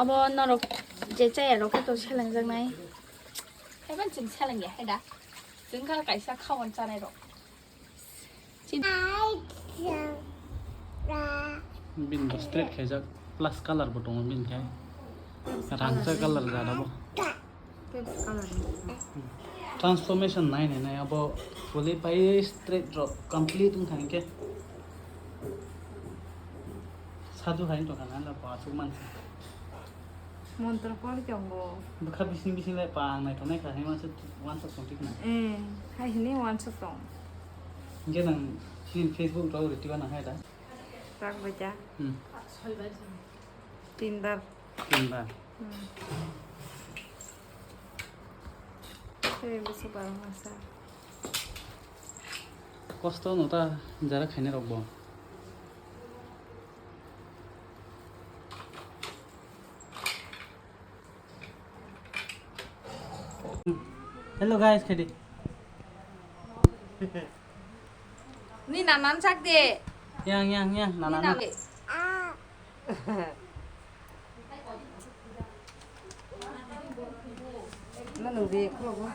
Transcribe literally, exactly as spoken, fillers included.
Abo norok je chaya rok to selengjaknai. Haiban chwng selengya hai da. Chwng kha kaisa khawan chanai rok. Chin- Bin bo straight khaijak plus color bo tongo bin khai. Rangchak color jada bo. Transformation nai nai nai abo fully pai straight rok complete wngkha hinkhe. Sadu hai tongkha na bo aswk mansa. Montro pori tongo. Bwkha bising bising lai pa ang naithok naikha hai mansa wansuk tong thik na. Eh, hai hini wansuk tong. Hinkhe nang chini Facebook rok rwtwi ba nang hai da. Tak baja. Hmm. Tinbar. Tinbar. Hmm. Tei bwswk barok masa. Kosto no ta jara khainai rok bo. Hello guys, khaidi. Ni nanan sak de. Yang, yang, yang, nanan. Ni nanan. Nang de khlogo.